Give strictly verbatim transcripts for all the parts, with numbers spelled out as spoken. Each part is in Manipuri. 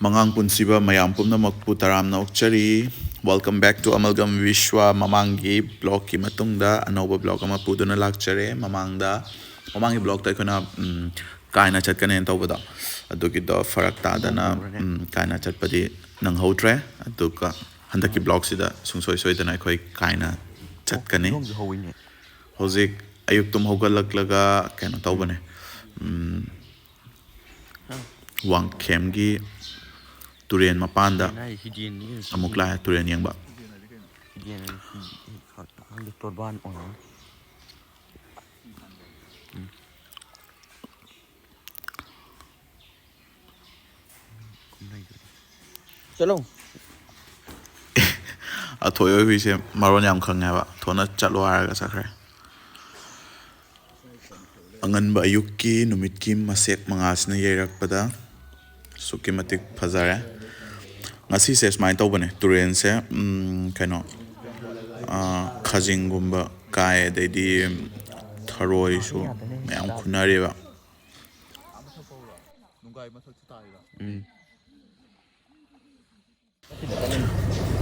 ꯃꯉꯥꯡ ꯄꯨꯟꯁꯤꯕ ꯃꯌꯥꯝ ꯄꯨꯝꯅꯃꯛꯄꯨ ꯇꯔꯥꯝꯅ ꯑꯣꯛꯆꯔꯤ꯫ Welcome back to Amalgam Vishwa꯫ ꯃꯃꯥꯡꯒꯤ ꯕ꯭ꯂꯣꯛꯀꯤ ꯃꯇꯨꯡꯗ ꯑꯅꯧꯕ ꯕ꯭ꯂꯣꯛ ꯑꯃ ꯄꯨꯗꯨꯅ ꯂꯥꯛꯆꯔꯦ꯫ ꯃꯃꯥꯡꯗ, ꯃꯃꯥꯡꯒꯤ ꯕ꯭ꯂꯣꯛꯇ ꯑꯩꯈꯣꯏꯅ, ꯎꯝ, ꯀꯥꯏꯅ ꯆꯠꯀꯅꯦꯅ ꯇꯧꯕꯗꯣ, ꯑꯗꯨꯒꯤꯗꯣ ꯐꯔꯛ ꯇꯥꯗꯅ, ꯎꯝ, ꯀꯥꯏꯅ ꯆꯠꯄꯗꯤ ꯅꯪꯍꯧꯗ꯭ꯔꯦ꯫ ꯑꯗꯨꯒ ꯍꯟꯗꯛꯀꯤ ꯕ꯭ꯂꯣꯛꯁꯤꯗ ꯁꯨꯡꯁꯣꯏ ꯁꯣꯏꯗꯅ ꯑꯩꯈꯣꯏ ꯀꯥꯏꯅ ꯆꯠꯀꯅꯤ꯫ ꯍꯧꯖꯤꯛ ꯑꯌꯨꯛ ꯇꯨꯝ ꯍꯧꯒꯠꯂꯛꯂꯒ ꯀꯩꯅꯣ ꯇꯧꯕꯅꯦ, ꯎꯝ, ꯋꯥꯡꯈꯦꯝꯒꯤ ꯇꯨꯔꯦꯟ ꯃꯄꯥꯟꯗ ꯑꯃꯨꯛ ꯂꯥꯛꯑꯦ ꯇꯨꯔꯦꯟ ꯌꯦꯡꯕ꯫ ꯆꯠꯂꯣ꯫ ꯑꯊꯣꯏ ꯍꯣꯏ ꯍꯨꯏꯁꯦ ꯃꯔꯣꯟ ꯌꯥꯝ ꯈꯪꯉꯦꯕ꯫ ꯊꯣꯟꯅ ꯆꯠꯂꯣ ꯍꯥꯏꯔꯒ ꯆꯠꯈ꯭ꯔꯦ꯫ ꯑꯉꯟꯕ ꯑꯌꯨꯛꯀꯤ ꯅꯨꯃꯤꯠꯀꯤ ꯃꯁꯦꯛ ꯃꯉꯥꯁꯤꯅ ꯌꯩꯔꯛꯄꯗ ꯑꯁꯨꯛꯀꯤ ꯃꯇꯤꯛ ꯐꯖꯔꯦ꯫ ꯉꯁꯤꯁꯦ ꯁꯨꯃꯥꯏꯅ ꯇꯧꯕꯅꯦ, ꯇꯨꯔꯦꯟꯁꯦ, ꯎꯝ, ꯀꯩꯅꯣ, ꯑꯥ, ꯈꯖꯤꯡꯒꯨꯝꯕ ꯀꯥꯏ, ꯑꯗꯩꯗꯤ ꯊꯔꯣꯏꯁꯨ ꯃꯌꯥꯝ ꯈꯨꯟꯅꯔꯦꯕ꯫ ꯎꯝ꯫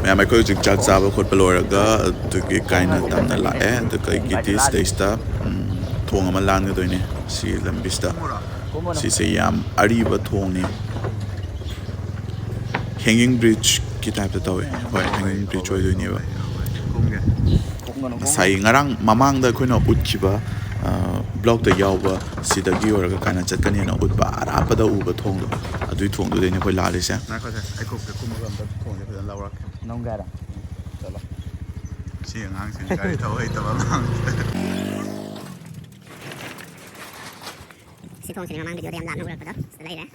ꯃꯌꯥꯝ, ꯑꯩꯈꯣꯏ ꯍꯧꯖꯤꯛ ꯆꯥꯛ ꯆꯥꯕ ꯈꯣꯠꯄ ꯂꯣꯏꯔꯒ ꯑꯗꯨꯒꯤ ꯀꯥꯏꯅ ꯇꯝꯅ ꯂꯥꯛꯑꯦ꯫ ꯑꯗꯨꯒ ꯑꯩꯒꯤꯗꯤ ꯁꯤꯗꯩꯁꯤꯗ, ꯎꯝ, ꯊꯣꯡ ꯑꯃ ꯂꯥꯟꯒꯗꯣꯏꯅꯦ ꯁꯤ ꯂꯝꯕꯤꯁꯤꯗ꯫ ꯁꯤꯁꯦ ꯌꯥꯝ ꯑꯔꯤꯕ ꯊꯣꯡꯅꯤ꯫ Hanging bridgeꯀꯤ typeꯇ ꯇꯧꯋꯦ꯫ ꯍꯣꯏ, hanging bridge ꯑꯣꯏꯗꯣꯏꯅꯦꯕ꯫ ꯉꯁꯥꯏ ꯉꯔꯥꯡ ꯃꯃꯥꯡꯗ ꯑꯩꯈꯣꯏꯅ ꯎꯠꯈꯤꯕ, ꯑ, ꯕ꯭ꯂꯣꯛꯇ ꯌꯥꯎꯕ ꯁꯤꯗꯒꯤ ꯑꯣꯏꯔꯒ ꯀꯥꯏꯅ ꯆꯠꯀꯅꯤꯅ ꯎꯠꯄ ꯑꯔꯥꯞꯄꯗ ꯎꯕ ꯊꯣꯡꯗꯣ, ꯑꯗꯨꯒꯤ ꯊꯣꯡꯗꯨꯗꯩꯅꯦ ꯑꯩꯈꯣꯏ ꯂꯥꯜꯂꯤꯁꯦ꯫ ꯉꯥꯏꯈꯣꯁꯦ, ꯑꯩ ꯀꯣꯛꯁꯦ ꯀꯨꯝꯃꯒ ꯑꯝꯇ ꯊꯣꯡꯁꯦ ꯐꯖꯅ ꯂꯧꯔꯛꯀꯦ꯫ ꯅꯝꯒꯦ ꯍꯥꯏꯔꯣ? ꯆꯠꯂꯣ꯫ ꯁꯤ ꯑꯉꯥꯡꯁꯤꯡ ꯒꯥꯔꯤ ꯊꯧ ꯍꯩꯇꯕ ꯑꯉꯥꯡ꯫ ꯁꯤ ꯊꯣꯡꯁꯤꯅꯦ ꯃꯃꯥꯡ videoꯗ ꯌꯥꯝ ꯂꯥꯞꯅ ꯎꯔꯛꯄꯗꯣ꯫ ꯁꯤꯗ ꯂꯩꯔꯦ꯫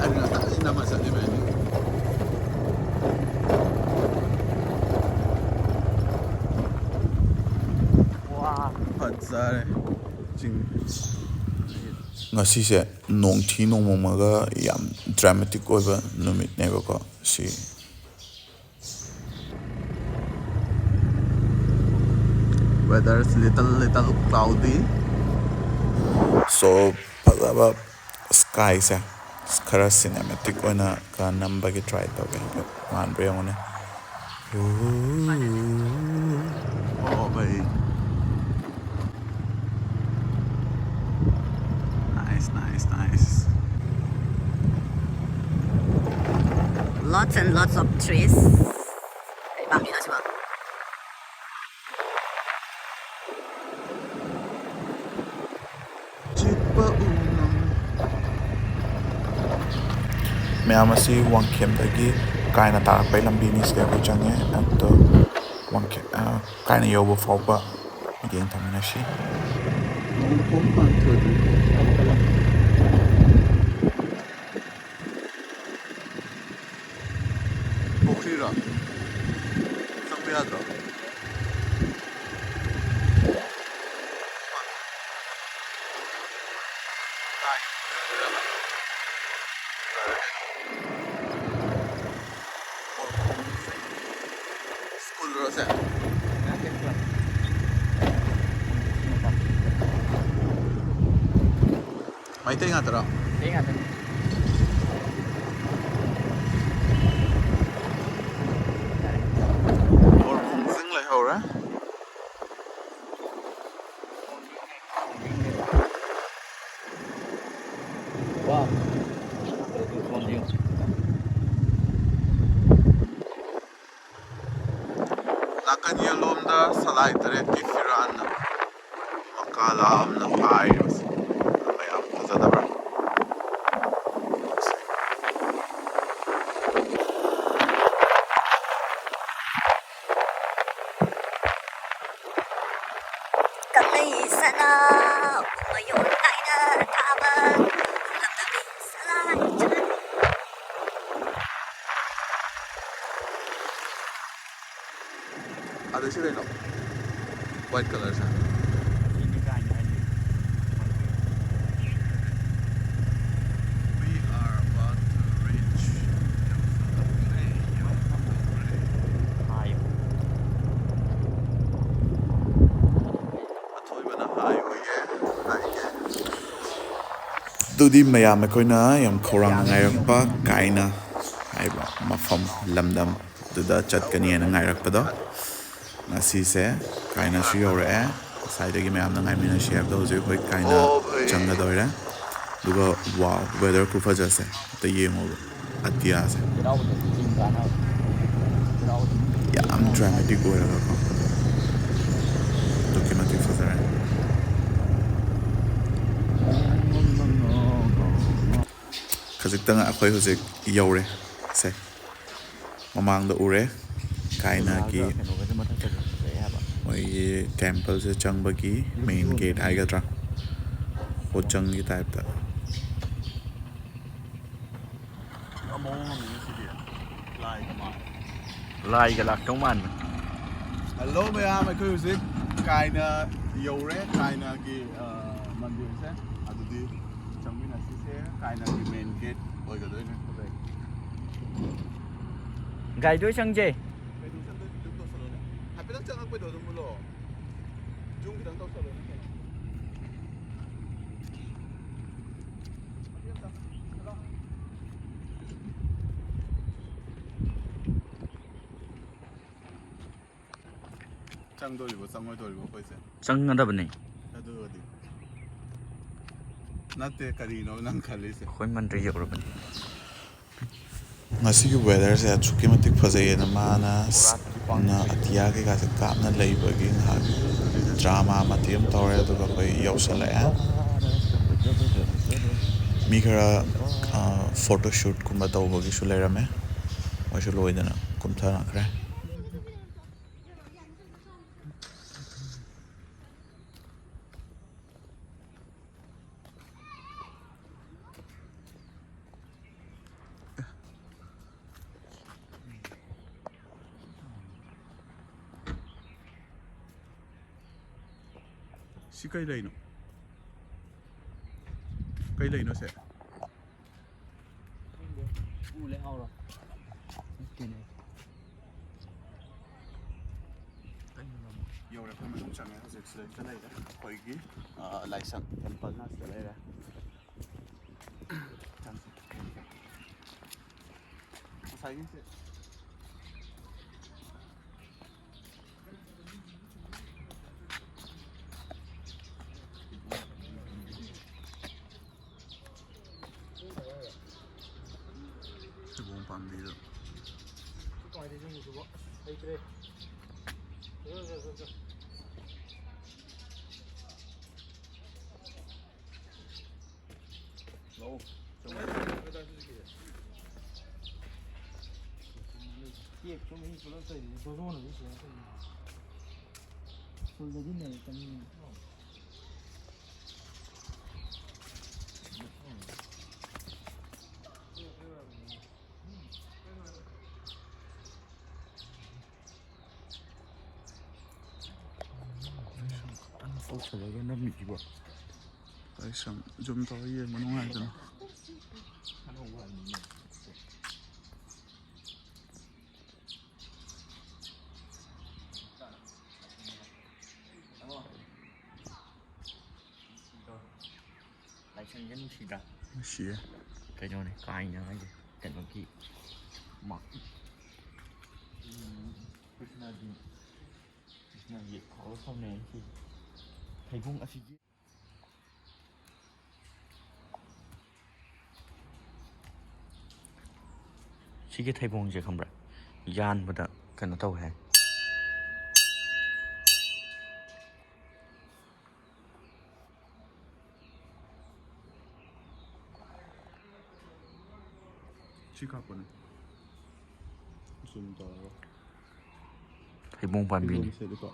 ꯑꯩꯅ ꯉꯁꯥꯏꯗꯩ ꯅꯝꯃ ꯆꯠꯂꯤꯕ ꯑꯩꯗꯤ꯫ ꯋꯥ꯫ ꯐꯖꯔꯦ꯫ ꯆꯤꯡ꯫ ꯉꯁꯤꯁꯦ ꯅꯣꯡꯊꯤ ꯅꯣꯡꯃꯪꯉꯒ ꯌꯥꯝ dramatic ꯑꯣꯏꯕ ꯅꯨꯃꯤꯠꯅꯦꯕꯀꯣ ꯁꯤ꯫ Weather is little little cloudy. So ꯐꯖꯕ skyꯁꯦ ꯈꯔ cinematic ꯑꯣꯏꯅ ꯈꯔ ꯅꯝꯕꯒꯤ try ꯇꯧꯒꯦ꯫ ꯍꯥꯏꯐꯦꯠ ꯃꯥꯟꯕ꯭ꯔꯥ ꯌꯦꯡꯉꯨꯅꯦ꯫ Oh, oh, भाई। Nice, nice, nice. Lots and lots of trees. ꯄꯥꯝꯕꯤꯔꯣ ꯁꯤꯕꯣ? ꯃꯌꯥꯝ ꯑꯁꯤ ꯋꯥꯡꯈꯦꯝꯗꯒꯤ ꯀꯥꯏꯅ ꯇꯥꯔꯛꯄꯩ ꯂꯝꯕꯤꯅꯤ꯫ ꯁꯤꯗ ꯑꯩꯈꯣꯏ ꯆꯪꯉꯦ꯫ ꯑꯗꯣ ꯋꯥꯡꯈꯦꯝ, ꯑ, ꯀꯥꯏꯅ ꯌꯧꯕ ꯐꯥꯎꯕ ꯃꯤꯠꯌꯦꯡ ꯊꯝꯃꯤꯟꯅꯁꯤ꯫ ꯄꯨꯈ꯭ꯔꯤꯔꯣ? ꯆꯪꯕ ꯌꯥꯗ꯭ꯔꯣ? ꯁ꯭ꯀꯨꯜꯔꯣ ꯁꯦ? ꯃꯩꯇꯩ ꯉꯥꯛꯇꯔꯣ? ꯃꯩꯇꯩ ꯉꯥꯛꯇꯅꯤ꯫ ꯃꯣꯔ ꯈꯣꯡꯖꯤꯡ ꯂꯩꯍꯧꯔꯦ꯫ ꯋꯥ꯫ ꯅꯥꯀꯟ ꯌꯦꯠꯂꯣꯝꯗ ꯁꯂꯥꯏ ꯇꯔꯦꯠꯀꯤ ꯐꯤꯔꯥꯟꯅ ꯃꯀꯥ ꯂꯥꯝꯅ ꯄꯥꯏꯔꯤꯕꯁꯦ ꯃꯌꯥꯝ ꯐꯖꯗꯕ꯭ꯔꯥ? ꯀꯪꯂꯩ ꯁꯅꯥ ꯃꯌꯣꯟ ꯀꯥꯏꯅ ꯊꯥꯕ ꯂꯝꯗꯝꯒꯤ ꯁꯂꯥꯏ ꯆꯠꯅꯕꯤ꯫ ꯑꯗ ꯁꯤ ꯀꯩꯅꯣ? White colourꯁꯦ꯫ ꯑꯗꯨꯗꯤ ꯃꯌꯥꯝ ꯑꯩꯈꯣꯏꯅ ꯌꯥꯝ ꯈꯧꯔꯥꯡꯅ ꯉꯥꯏꯔꯛꯄ ꯀꯥꯏꯅ ꯍꯥꯏꯕ ꯃꯐꯝ, ꯂꯝꯗꯝ ꯑꯗꯨꯗ ꯆꯠꯀꯅꯤ ꯍꯥꯏꯅ ꯉꯥꯏꯔꯛꯄꯗꯣ, ꯉꯁꯤꯁꯦ ꯀꯥꯏꯅꯁꯨ ꯌꯧꯔꯛꯑꯦ꯫ ꯉꯁꯥꯏꯗꯒꯤ ꯃꯌꯥꯝꯅ ꯉꯥꯏꯃꯤꯟꯅꯁꯤ ꯍꯥꯏꯕꯗꯣ ꯍꯧꯖꯤꯛ ꯑꯩꯈꯣꯏ ꯀꯥꯏꯅ ꯆꯪꯒꯗꯧꯔꯦ꯫ ꯑꯗꯨꯒ wow, weather ꯈꯨꯐꯖꯁꯦ ꯑꯝꯇ ꯌꯦꯡꯉꯣꯕ, ꯑꯇꯤꯌꯥꯁꯦ꯫ ꯌꯥꯝ dramatic ꯑꯣꯏꯔꯒꯀꯣ, ꯑꯗꯨꯛꯀꯤ ꯃꯇꯤꯛ ꯐꯖꯔꯦ꯫ ꯈꯖꯤꯛꯇꯪ ꯑꯩꯈꯣꯏ ꯍꯧꯖꯤꯛ ꯌꯧꯔꯦ꯫ ꯁꯦ, ꯃꯃꯥꯡꯗ ꯎꯔꯦ ꯀꯥꯏꯅꯒꯤ ꯃꯣꯏꯒꯤ temple ꯁꯦ ꯆꯪꯕꯒꯤ main gate ꯍꯥꯏꯒꯗ꯭ꯔꯥ, ꯍꯣꯠꯆꯪꯒꯤ type ꯇ꯫ ꯂꯥꯏꯒ ꯂꯥꯛꯇꯧ ꯃꯥꯟꯕ꯫ Hello ꯃꯌꯥꯝ, ꯑꯩꯈꯣꯏ ꯍꯧꯖꯤꯛ ꯀꯥꯏꯅ ꯌꯧꯔꯦ꯫ ꯀꯥꯏꯅꯒꯤ, ꯑ, ꯃꯟꯗꯤꯔꯁꯦ꯫ ꯑꯗꯨꯗꯤ ꯆꯪꯃꯤꯟꯅꯁꯤꯁꯦ꯫ ꯀꯥꯏꯅꯒꯤ main gate ꯑꯣꯏꯒꯗꯣꯏꯅꯦ꯫ ꯒꯥꯔꯤꯗ ꯑꯣꯏ ꯆꯪꯁꯦ꯫ ꯀꯩꯅꯣ ꯆꯪꯗꯣꯏ? Zoom ꯇꯧꯁꯜꯂꯣꯅꯦ꯫ ꯍꯥꯏꯐꯦꯠꯇꯪ ꯆꯪꯉꯛꯄꯩꯗꯣ ꯑꯗꯨꯝ ꯎꯠꯂꯣ꯫ Zoom ꯈꯤꯇꯪ ꯇꯧꯁꯜꯂꯣꯅꯦ ꯀꯩꯅꯣ꯫ ꯆꯪꯗꯣꯔꯤꯕꯣ, ꯆꯪꯉꯣꯏꯗꯣꯔꯤꯕꯣ ꯑꯩꯈꯣꯏꯁꯦ? ꯆꯪꯒꯗꯕꯅꯤ꯫ ꯑꯗꯨꯒꯗꯤ ꯅꯠꯇꯦ, ꯀꯔꯤꯅꯣ ꯅꯪ ꯈꯜꯂꯤꯁꯦ? ꯑꯩꯈꯣꯏ ꯃꯟꯗꯤꯔ ꯌꯧꯔꯕꯅꯤ꯫ ꯉꯁꯤꯒꯤ weather ꯁꯦ ꯑꯁꯨꯛꯀꯤ ꯃꯇꯤꯛ ꯐꯖꯩꯌꯦꯅ ꯃꯥꯅ ꯅ ꯑꯇꯤꯌꯥ ꯀꯩꯀꯥꯁꯦ ꯀꯥꯞꯅ ꯂꯩꯕꯒꯤ ꯉꯥꯏꯍꯥꯛ drama ꯃꯇꯦꯛ ꯑꯃ ꯇꯧꯔꯦ, ꯑꯗꯨꯒ ꯑꯩꯈꯣꯏ ꯌꯧꯁꯜꯂꯛꯑꯦ꯫ ꯃꯤ ꯈꯔ, ꯑ, photo shoot ꯀꯨꯝꯕ ꯇꯧꯕꯒꯤꯁꯨ ꯂꯩꯔꯝꯃꯦ, ꯃꯣꯏꯁꯨ ꯂꯣꯏꯗꯅ ꯀꯨꯝꯊꯅꯈ꯭ꯔꯦ꯫ ꯁꯤ ꯀꯩ ꯂꯩꯅꯣ? ꯀꯩ ꯂꯩꯅꯣ ꯁꯦ? ꯎ ꯂꯩꯍꯥꯎꯔꯣ? ꯅꯠꯇꯦꯅꯦ꯫ ꯌꯧꯔꯦ, ꯑꯩꯈꯣꯏ ꯃꯅꯨꯡ ꯆꯪꯉꯦ ꯍꯧꯖꯤꯛ꯫ ꯁꯤꯗꯩꯁꯤꯗ ꯂꯩꯔꯦ ꯑꯩꯈꯣꯏꯒꯤ, ꯑ, ꯂꯥꯏꯁꯪ, temple ꯅ ꯁꯤꯗ ꯂꯩꯔꯦ꯫ ꯊꯩꯕꯣꯡ ꯄꯥꯝꯕꯤꯗꯣ꯫ ꯇꯧꯁꯜꯂꯒ ꯅꯝꯃꯤꯕ꯫ ꯑꯩ ꯁꯨꯝ ꯖꯨꯝ ꯇꯧꯔ ꯌꯦꯡꯕ ꯅꯨꯡꯉꯥꯏꯗꯅ꯫ ꯂꯥꯏꯁꯪꯁꯦ ꯅꯨꯡꯁꯤꯗ꯭ꯔꯥ? ꯅꯨꯡꯁꯤꯌꯦ꯫ ꯀꯩꯅꯣꯅꯦ, ꯀꯥꯏꯅ ꯍꯥꯏꯁꯦ, ꯀꯩꯅꯣꯒꯤ ꯃꯥ-, ꯎꯝ, ꯀ꯭ꯔꯤꯁꯅꯒꯤ, ꯀ꯭ꯔꯤꯁꯅꯒꯤ ꯍꯧꯔꯛꯐꯝꯅꯦ ꯁꯤ ꯊꯩꯕꯣꯡ ꯑꯁꯤꯒꯤ꯫ ꯁꯤꯒꯤ ꯊꯩꯕꯣꯡꯁꯦ ꯈꯪꯕ꯭ꯔꯥ? ꯌꯥꯟꯕꯗ ꯀꯩꯅꯣ ꯇꯧꯋꯦ ꯍꯥꯏ꯫ ꯁꯤ ꯀꯥꯞꯄꯅꯦ꯫ ꯖꯨꯝ ꯇꯧꯔꯒ꯫ ꯊꯩꯕꯣꯡ ꯄꯥꯝꯕꯤꯅꯤ꯫ ꯐꯤꯂꯝ ꯁꯦꯠꯂꯤꯀꯣ꯫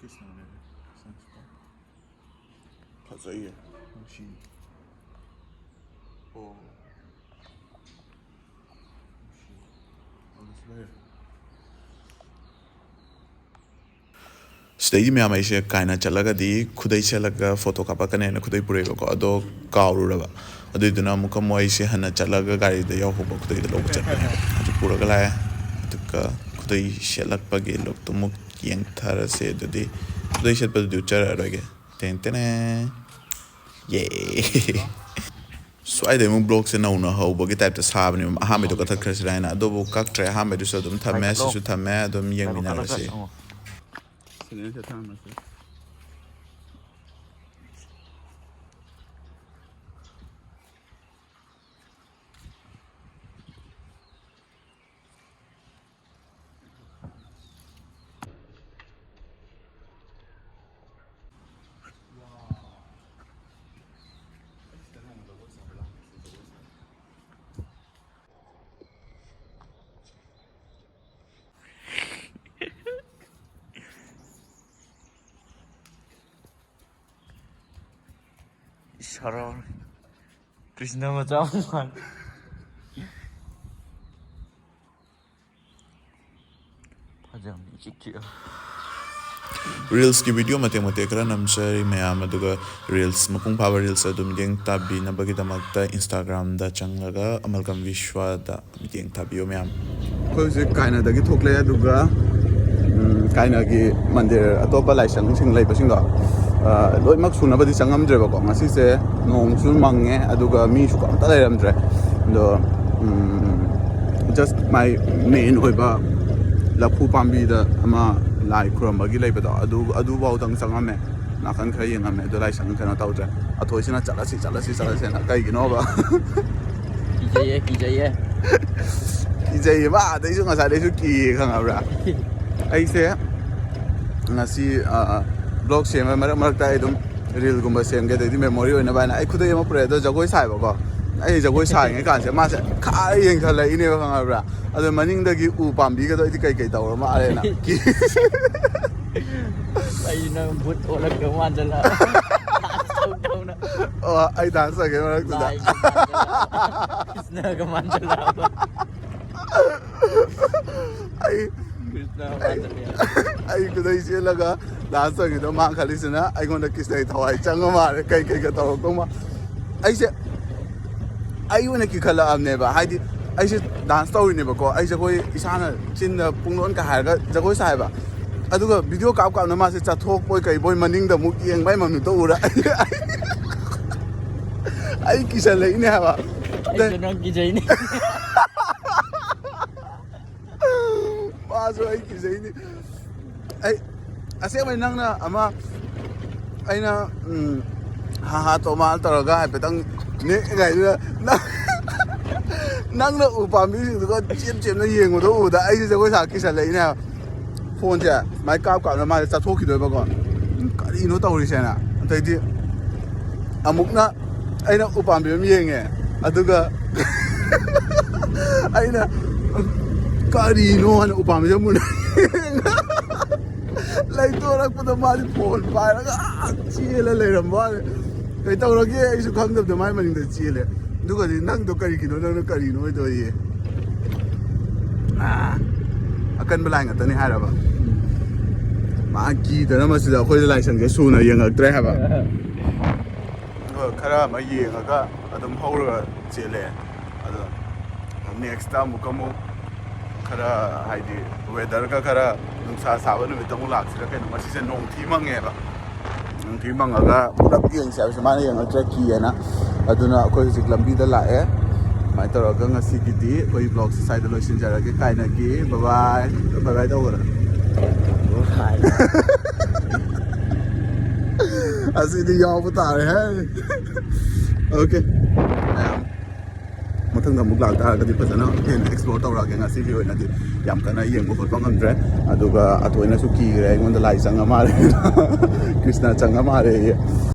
ꯀ꯭ꯔꯤꯁꯅꯅꯦ, ꯀ꯭ꯔꯤꯁꯅ ꯁꯤꯗ꯫ ꯐꯖꯩꯌꯦ, ꯅꯨꯡꯁꯤ꯫ ꯑꯣ꯫ ꯅꯨꯡꯁꯤ꯫ ꯑꯗꯨꯁꯨ ꯂꯩꯔꯦ꯫ ꯑꯗꯩꯗꯤ ꯃꯌꯥꯝ, ꯑꯩꯁꯦ ꯀꯥꯏꯅ ꯆꯠꯂꯒꯗꯤ ꯈꯨꯗꯩ ꯁꯦꯠꯂꯒ ꯐꯣꯇꯣ ꯀꯥꯞꯄꯛꯀꯅꯦꯅ ꯈꯨꯗꯩ ꯄꯨꯔꯛꯑꯦꯕꯀꯣ, ꯑꯗꯣ ꯀꯥꯎꯔꯨꯔꯕ꯫ ꯑꯗꯨꯏꯗꯨꯅ ꯑꯃꯨꯛꯀ ꯃꯣꯏꯁꯦ ꯍꯟꯅ ꯆꯠꯂꯒ ꯒꯥꯔꯤꯗ ꯌꯥꯎꯍꯧꯕ ꯈꯨꯗꯩꯗꯣ ꯂꯧꯕ ꯆꯠꯄꯅꯦ꯫ ꯑꯗꯨ ꯄꯨꯔꯒ ꯂꯥꯛꯑꯦ꯫ ꯑꯗꯨꯒ ꯈꯨꯗꯩ ꯁꯦꯠꯂꯛꯄꯒꯤ ꯂꯨꯛꯇꯨ ꯑꯃꯨꯛ ꯌꯦꯡꯊꯔꯁꯦ꯫ ꯑꯗꯨꯗꯤ ꯈꯨꯗꯩ ꯁꯦꯠꯄꯗꯨꯗꯤ ꯎꯠꯆꯔꯛꯑꯔꯣꯏꯒꯦ꯫ ꯇꯦꯟ ꯇꯦꯅꯦ꯫ ꯌꯦ꯫ ꯁ꯭ꯋꯥꯏꯗꯩ ꯑꯃꯨꯛ ꯕ꯭ꯂꯣꯛꯁꯦ ꯅꯧꯅ ꯍꯧꯕꯒꯤ ꯇꯥꯏꯞꯇ ꯁꯥꯕꯅꯦꯕ꯫ ꯑꯍꯥꯟꯕꯩꯗꯣ ꯀꯛꯊꯠꯈ꯭ꯔꯁꯤꯔꯥ ꯍꯥꯏꯅ꯫ ꯑꯗꯨꯕꯨ ꯀꯛꯇ꯭ꯔꯦ꯫ ꯑꯍꯥꯟꯕꯩꯗꯨꯁꯨ ꯑꯗꯨꯝ ꯊꯝꯃꯦ꯫ ꯁꯤꯁꯨ ꯊꯝꯃꯦ꯫ ꯑꯗꯨꯝ ꯌꯦꯡꯃꯤꯟꯅꯔꯁꯤ꯫ ꯏꯁ, ꯍꯔꯥꯎꯔꯦ꯫ ꯀ꯭ꯔꯤꯁꯅ ꯃꯆꯥ ꯑꯃ ꯃꯥꯜꯂꯦ꯫ ꯐꯖꯕꯅꯤ, ꯏꯆꯤꯛ ꯆꯤꯛꯑ꯫ ꯔꯤꯜꯁꯀꯤ ꯚꯤꯗꯤꯑꯣ ꯃꯇꯦꯛ ꯃꯇꯦꯛ ꯈꯔ ꯅꯝꯖꯔꯤ ꯃꯌꯥꯝ, ꯑꯗꯨꯒ ꯔꯤꯜꯁ, ꯃꯄꯨꯡ ꯐꯥꯕ ꯔꯤꯜꯁ ꯑꯗꯨ ꯃꯤꯠꯌꯦꯡ ꯇꯥꯕꯤꯅꯕꯒꯤꯗꯃꯛꯇ Instagram-ꯗ ꯆꯪꯂꯒ ꯑꯃꯜꯒꯝ ꯕꯤꯁ꯭ꯋꯥꯗ ꯃꯤꯠꯌꯦꯡ ꯇꯥꯕꯤꯌꯨ ꯃꯌꯥꯝ꯫ ꯑꯩꯈꯣꯏ ꯍꯧꯖꯤꯛ ꯀꯥꯏꯅꯗꯒꯤ ꯊꯣꯛꯂꯛꯑꯦ, ꯑꯗꯨꯒ, ꯎꯝ, ꯀꯥꯏꯅꯒꯤ ꯃꯟꯗꯤꯔ, ꯑꯇꯣꯞꯄ ꯂꯥꯏꯁꯪꯁꯤꯡ ꯂꯩꯕꯁꯤꯡꯗꯣ, ꯑ, ꯂꯣꯏꯅꯃꯛ ꯁꯨꯅꯕꯗꯤ ꯆꯪꯉꯝꯗ꯭ꯔꯦꯕꯀꯣ꯫ ꯉꯁꯤꯁꯦ ꯅꯣꯡꯁꯨ ꯃꯪꯉꯦ, ꯑꯗꯨꯒ ꯃꯤꯁꯨ ꯑꯝꯇ ꯂꯩꯔꯝꯗ꯭ꯔꯦ꯫ ꯑꯗꯣ, ꯎꯝ, just ꯃꯥꯏ main ꯑꯣꯏꯕ ꯂꯐꯨ ꯄꯥꯝꯕꯤꯗ ꯑꯃ ꯂꯥꯏ ꯈꯨꯔꯝꯕꯒꯤ ꯂꯩꯕꯗꯣ, ꯑꯗꯨ, ꯑꯗꯨꯐꯥꯎꯗꯪ ꯆꯪꯉꯝꯃꯦ꯫ ꯅꯥꯀꯟ ꯈꯔ ꯌꯦꯡꯉꯝꯃꯦ, ꯑꯗꯣ ꯂꯥꯏꯁꯪ ꯀꯩꯅꯣ ꯇꯧꯗ꯭ꯔꯦ꯫ ꯑꯊꯣꯏꯁꯤꯅ "ꯆꯠꯂꯁꯤ, ꯆꯠꯂꯁꯤ, ꯆꯠꯂꯁꯤꯅ"꯫ ꯀꯩꯒꯤꯅꯣꯕ? ꯀꯤꯖꯩꯌꯦ, ꯀꯤꯖꯩꯌꯦ꯫ ꯀꯤꯖꯩꯌꯦ, ꯃꯥ ꯑꯗꯩꯁꯨ ꯉꯁꯥꯏꯗꯩꯁꯨ ꯀꯤꯌꯦ, ꯈꯪꯉꯕ꯭ꯔꯥ? ꯑꯩꯁꯦ ꯉꯁꯤ, ꯑ, vlog ꯁꯦꯝꯕ ꯃꯔꯛ ꯃꯔꯛꯇ ꯑꯩ ꯑꯗꯨꯝ ꯔꯤꯜꯒꯨꯝꯕ ꯁꯦꯝꯒꯦ, ꯑꯗꯩꯗꯤ memory ꯑꯣꯏꯅꯕ ꯍꯥꯏꯅ ꯑꯩ ꯈꯨꯗꯩ ꯑꯃ ꯄꯨꯔꯛꯑꯦ꯫ ꯑꯗꯣ ꯖꯒꯣꯏ ꯁꯥꯏꯕꯀꯣ, ꯑꯩ ꯖꯒꯣꯏ ꯁꯥꯔꯤꯉꯩ ꯀꯥꯟꯁꯦ ꯃꯥꯁꯦ ꯈꯥ ꯌꯦꯡꯈꯠꯂꯛꯏꯅꯦꯕ, ꯈꯪꯉꯕ꯭ꯔꯥ? ꯑꯗꯣ ꯃꯅꯤꯡꯗꯒꯤ ꯎ ꯄꯥꯝꯕꯤꯒꯗꯣ ꯑꯩꯗꯤ ꯀꯩ ꯀꯩ ꯇꯧꯔ ꯃꯥꯜꯂꯦꯅ ꯀꯤ-꯫ ꯑꯩ ꯅꯪ ꯚꯨꯠ ꯑꯣꯜꯂꯛꯇꯧ ꯃꯥꯟꯁꯤꯜꯂꯛꯑꯕ꯫ Dance ꯇꯧꯗꯧꯅ꯫ ꯑꯣ, ꯑꯩ dance ꯇꯧꯒꯦ ꯃꯔꯛꯇꯨꯗ꯫ ꯂꯥꯏꯒ ꯃꯥꯟꯁꯤꯜꯂꯛꯑꯕ꯫ ꯀ꯭ꯔꯤꯁꯅꯒ ꯃꯥꯟꯁꯤꯜꯂꯛꯑꯕ꯫ ꯑꯩ, ꯀ꯭ꯔꯤꯁꯅꯒ ꯑꯩ, ꯃꯥꯟꯁꯤꯜꯂꯛꯑꯦ꯫ ꯑꯩ ꯈꯨꯗꯩ ꯁꯦꯠꯂꯒ ꯗꯥꯟꯁ ꯇꯧꯔꯤꯉꯩꯗ ꯃꯥ ꯈꯜꯂꯤꯁꯤꯅ ꯑꯩꯉꯣꯟꯗ ꯀꯤꯁꯅꯒꯤ ꯊꯋꯥꯏ ꯆꯪꯉ ꯃꯥꯜꯂꯦ, ꯀꯩ ꯀꯩꯒ ꯇꯧꯔꯛꯇꯧ ꯃꯥ ꯑꯩꯁꯦ ꯑꯩ ꯑꯣꯏꯅ ꯀꯤꯈꯠꯂꯛꯑꯕꯅꯦꯕ꯫ ꯍꯥꯏꯗꯤ ꯑꯩꯁꯦ ꯗꯥꯟꯁ ꯇꯧꯔꯤꯅꯦꯕꯀꯣ, ꯑꯩꯁꯦ ꯑꯩꯈꯣꯏ ꯏꯁꯥꯅ ꯆꯤꯟꯗ ꯄꯨꯡꯂꯣꯟꯒ ꯍꯥꯏꯔꯒ ꯖꯒꯣꯏ ꯁꯥꯏꯕ꯫ ꯑꯗꯨꯒ ꯚꯤꯗꯤꯑꯣ ꯀꯥꯞ ꯀꯥꯞꯅ ꯃꯥꯁꯦ ꯆꯠꯊꯣꯛꯄꯣꯏ ꯀꯩꯕꯣꯏ ꯃꯅꯤꯡꯗ ꯑꯃꯨꯛ ꯌꯦꯡꯕꯩ ꯃꯃꯤꯠꯇꯣ ꯎꯔ ꯑꯩ ꯀꯤꯁꯜꯂꯛꯏꯅꯦ ꯍꯥꯏꯕ꯫ ꯑꯩꯁꯨ ꯅꯪ ꯀꯤꯖꯩꯅꯦ꯫ ꯃꯥꯁꯨ ꯑꯩ ꯀꯤꯖꯩꯅꯤ꯫ ꯑꯩ ꯑꯁꯦꯡꯕꯩ ꯅꯪꯅ ꯑꯃ ꯑꯩꯅ ꯎꯝ, ꯍꯥ ꯍꯥ ꯇꯣꯃꯥ ꯇꯧꯔꯒ ꯍꯥꯏꯐꯦꯠꯇꯪ ꯅꯦꯛꯉꯥꯏꯗꯨꯗ ꯅꯪ- ꯅꯪꯅ ꯎ ꯄꯥꯝꯕꯤꯁꯤꯡꯗꯨꯒ ꯆꯦꯞ ꯆꯦꯞꯅ ꯌꯦꯡꯕꯗꯣ ꯎꯕꯗ ꯑꯩꯁꯦ ꯖꯒꯣꯏ ꯁꯥ ꯀꯤꯁꯜꯂꯛꯏꯅꯦ ꯍꯥꯏꯕ꯫ ꯐꯣꯟꯁꯦ ꯃꯥꯏ ꯀꯥꯞ ꯀꯥꯞꯅ ꯃꯥꯁꯦ ꯆꯠꯊꯣꯛꯈꯤꯗꯣꯏꯕꯀꯣ꯫ ꯀꯔꯤꯅꯣ ꯇꯧꯔꯤꯁꯦꯅ꯫ ꯑꯗꯩꯗꯤ ꯑꯃꯨꯛꯅ ꯑꯩꯅ ꯎꯄꯥꯝꯕꯤ ꯑꯃ ꯌꯦꯡꯉꯦ꯫ ꯑꯗꯨꯒ ꯑꯩꯅ ꯀꯔꯤꯅꯣ ꯍꯥꯏꯅ ꯎꯄꯥꯝꯕꯤꯁꯦ ꯃꯨꯟꯅ ꯌꯦꯡꯉ ꯂꯩꯊꯣꯔꯛꯄꯗ ꯃꯥꯗꯤ ꯐꯣꯟ ꯄꯥꯏꯔꯒ ꯑꯥ ꯆꯦꯜꯂ ꯂꯩꯔꯝꯕ ꯋꯥꯅꯤ꯫ ꯀꯩ ꯇꯧꯔꯒꯦ ꯑꯩꯁꯨ ꯈꯪꯗꯕꯗ ꯃꯥꯏ ꯃꯅꯤꯡꯗ ꯆꯦꯜꯂꯦ꯫ ꯑꯗꯨꯒꯗꯤ ꯅꯪꯗꯣ ꯀꯔꯤꯒꯤꯅꯣ, ꯅꯪꯅ ꯀꯔꯤꯅꯣ ꯑꯣꯏꯗꯣꯏꯌꯦ? ꯑꯥ, ꯑꯀꯟꯕ ꯂꯥꯏ ꯉꯥꯛꯇꯅꯤ ꯍꯥꯏꯔꯕ? ꯃꯥ ꯀꯤꯗꯅ ꯃꯁꯤꯗ ꯑꯩꯈꯣꯏꯁꯦ ꯂꯥꯏꯁꯪꯁꯦ ꯁꯨꯅ ꯌꯦꯡꯉꯛꯇ꯭ꯔꯦ ꯍꯥꯏꯕ꯫ ꯑꯗꯨꯒ ꯈꯔ ꯑꯃ ꯌꯦꯡꯉꯒ ꯑꯗꯨꯝ ꯍꯧꯔꯒ ꯆꯦꯜꯂꯦ꯫ ꯑꯗꯣ ꯅꯦꯛꯁꯇ ꯑꯃꯨꯛꯀ ꯑꯃꯨꯛ ꯈꯔ, ꯍꯥꯏꯗꯤ, ꯋꯦꯗꯔꯒ ꯈꯔ ꯅꯨꯡꯁꯥ ꯁꯥꯕ ꯅꯨꯃꯤꯠꯇ ꯑꯃꯨꯛ ꯂꯥꯛꯁꯤꯔ ꯀꯩꯅꯣ꯫ ꯉꯁꯤꯁꯦ ꯅꯣꯡ ꯊꯤ ꯃꯪꯉꯦꯕ꯫ ꯅꯣꯡ ꯊꯤ ꯃꯪꯉꯒ ꯄꯨꯂꯞ ꯌꯦꯡꯁꯦ ꯍꯥꯏꯕꯁꯦ ꯃꯥꯅ ꯌꯦꯡꯉꯛꯇ꯭ꯔꯦ ꯀꯤꯌꯦꯅ꯫ ꯑꯗꯨꯅ ꯑꯩꯈꯣꯏ ꯍꯧꯖꯤꯛ ꯂꯝꯕꯤꯗ ꯂꯥꯛꯑꯦ꯫ ꯑꯗꯨꯃꯥꯏꯅ ꯇꯧꯔꯒ ꯉꯁꯤꯒꯤꯗꯤ ꯑꯩꯈꯣꯏ ꯕ꯭ꯂꯣꯒꯁꯦ ꯁ꯭ꯋꯥꯏꯗ ꯂꯣꯏꯁꯤꯟꯖꯔꯒꯦ꯫ ꯀꯥꯏꯅꯒꯤ ꯕꯕꯥꯏ꯫ ꯕꯕꯥꯏ ꯇꯧꯕꯗ ꯑꯁꯤꯗꯤ ꯌꯥꯎꯕ ꯇꯥꯔꯦ ꯍꯦ꯫ ꯑꯣꯀꯦ꯫ ꯃꯌꯥꯝ ꯃꯊꯪꯗ ꯑꯃꯨꯛ ꯂꯥꯛꯇꯥꯔꯒꯗꯤ ꯐꯖꯅ ꯍꯦꯟꯅ ꯑꯦꯛꯁꯄ꯭ꯂꯣꯔ ꯇꯧꯔꯛꯑꯒꯦ꯫ ꯉꯁꯤꯒꯤ ꯑꯣꯏꯅꯗꯤ ꯌꯥꯝ ꯀꯟꯅ ꯌꯦꯡꯕ ꯈꯣꯠꯄ ꯉꯝꯗ꯭ꯔꯦ꯫ ꯑꯗꯨꯒ ꯑꯊꯣꯏꯅꯁꯨ ꯀꯤꯈ꯭ꯔꯦ, ꯑꯩꯉꯣꯟꯗ ꯂꯥꯏ ꯆꯪꯉ ꯃꯥꯜꯂꯦ꯫ ꯀ꯭ꯔꯤꯁꯅ ꯆꯪꯉ ꯃꯥꯜꯂꯦ꯫